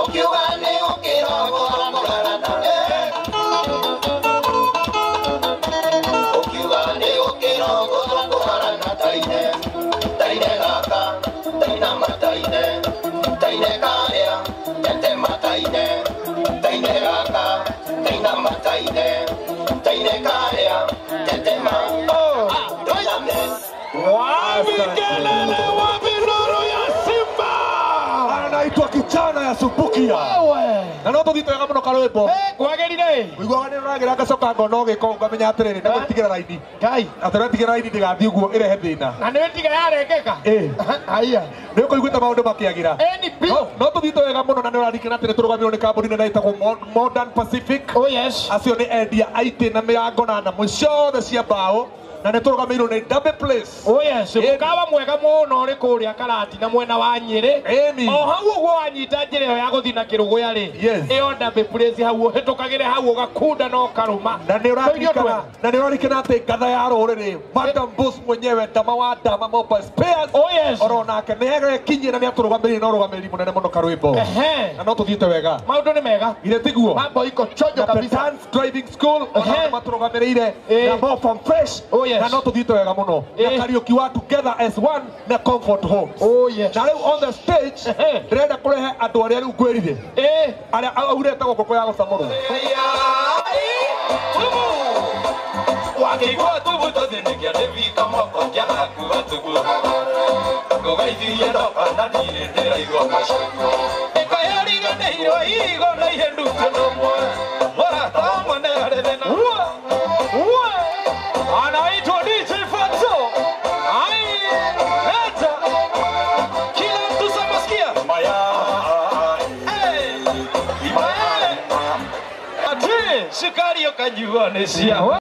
Okiuga ne okero Subukia. Na no tũthiĩ twega mũno karwĩmbo. Kwagĩrire. Ũiguaga nĩ ũragĩra ngacoka ngona ũgĩka ngamenya atĩrĩrĩ nĩ gũtigĩra raini. Ngai. Atĩ ũratigĩra raini ndĩgathiĩ ũguo ĩrehe thĩna. Na nĩ tiga yarengeka. Haya. Nĩ ũkũiguĩte maũndũ makĩagĩra. No tũthiĩte wega mũno na nĩ ũrarikana atĩ nĩ tũrũgamĩrĩirwo nĩ kambuni nene ĩtagwo Modern Pacific. Oh yes. Acio nĩ endia a itĩ na mĩrango na nyamũ ciothe cia mbaũ. Na nĩ tũrũgamĩrĩirwo nĩ Derby Place. Oh yes, mũkawa mwega mũno ũrĩ kũrĩa Karatina mwena wa Nyĩrĩ. O hau ũguo wanyita njĩra ĩyo ya gũthiĩ na Kĩrũgũya rĩ. Ĩyo Derby Place hau ũhĩtũkagĩre hau ũgakunda na ũkarũma. Na nĩ ũraririkana, na nĩ ũraririkana atĩ ngatha ya rũrĩrĩ Madam Boss mwenyewe Dama wa Dama Mobile Spares. Oh yes. Oro nake nĩ egekinyie na nĩ atũrũgamĩrĩire na ũrũgamĩrĩri mũnene mũno karwĩmbo. Na no tũthiĩte wega. Maũndũ nĩ mega. Githĩ tiguo? Mambo iko chonjo kabisa. Na Petans Driving School ona matũrũgamĩrĩire na More Farm Fresh. Oh yes. Na no tũthiĩte wega mũno. Na Kariũki wa Together as One na Comfort Homes. Oh yes. Na rĩu on the stage ndĩrenda kũrehe andũ arĩa rĩu ngwĩrire. Arĩa aurĩte ngũkũ ya gũcamũrwo. Wakigua tubu tũthĩnĩkia nĩ bika moko kĩanakuga tugu ngũgeithirie ndoka na ndirĩ ndĩraigua macoku ĩkayariganĩirwo igo na ihenduke nũmwe mũrata ũmwe nĩ arĩ thĩna. Anaitwa DJ Fatso. Ai, leta. Kila mtu sema sikia. Maya. Hey. Maya. Ati, sukari ukanyua ni cia.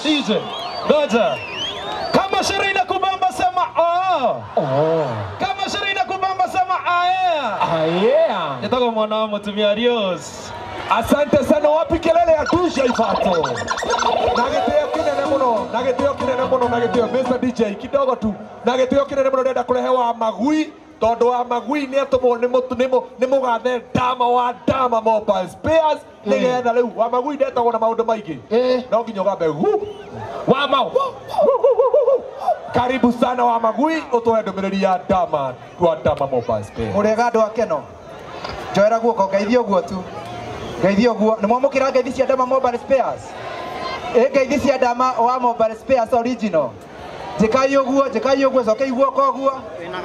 DJ, Ngoja. Kama sherehe inakubamba sema oh. Oh. Kama sherehe inakubamba sema ah. Ah yeah. Nitaka mwana wa mtumia Adios. Asante sana, wapi kelele ya DJ Fatso. Na gĩtĩo kĩnene mũno, na gĩtĩo kĩnene mũno, na gĩtĩo Mr DJ kidogo tu. Na gĩtĩo kĩnene mũno ndĩrenda kũrehe wa Magui tondu wa Magui nĩ atũmwo nĩ mũgathe Dama wa Dama Mobile Spares nĩgetha rĩu wa Magui ndetagwo na maũndũ maingĩ no nginya ũgambe gu wa mau. Karibu sana wa Magui ũtũhe ndũmĩrĩri ya Dama wa Dama Mobile Spares. Mũrĩega andũ a Keno, njoera guoko ngeithie ũguo tu, ngeithie ũguo. Nĩ mwamũkĩra ngeithi cia Dama Mobile Spares? Ĩ ngeithi cia Dama wa Mobile Spares original. Njĩkai ũguo, njĩkai ũguo, cokei guoko ũguo.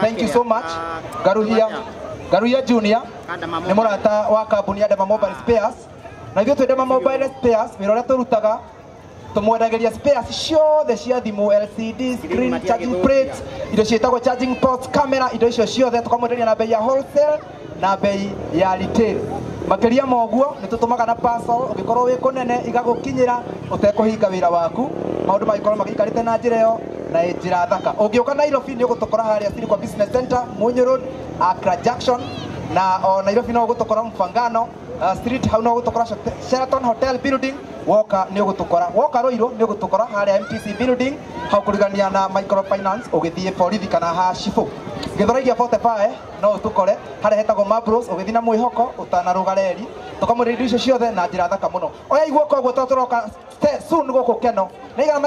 Thank you so much. Garuhia, Garuhia Junior nĩ mũrata wa kambuni ya Dama Mobile Spares. Na ithuĩ twĩ Dama Mobile Spares, wĩra ũrĩa tũrutaga Tumwendagiria spares ciothe cia thimu, LCD screen, charging plates, indo ciĩtagwo charging ports, camera, indo icio ciothe tukamwenderia na bei ya wholesale na bei ya retail. Makĩria ma ũguo nĩ tũtũmaga na parcel, ũngĩkorwo wĩ kũnene igagũkinyĩra ũtekũhinga wĩra waku. Maũndũ magĩkorwo magĩikarĩte na njĩra ĩyo na njĩra thaka. Ũngĩũka Nairobi nĩ ũgũtũkora harĩa Sirikwa Business Center, Munyu Road, Accra Junction, na o Nairobi no ũgũtũkora Mfangano Street, hau no ũgũtũkora Sheraton Hotel Building. Woka nĩ ũgũtũkora. Woka Ruiru nĩ ũgũtũkora harĩa MTC Building, hau kũrigania na microfinance ũgĩthiĩ borithi kana ha Shifu. Gĩthũrai 45 no ũtũkore harĩa hetagwo Mabros, ũgĩthiĩ na mwĩhoko ũtanarũga reri. Tũkamũrĩria indo icio ciothe na njĩra thaka mũno. Oya iguoko ũguo tondũ tũroka soon gũkũ Keno. Nĩ igana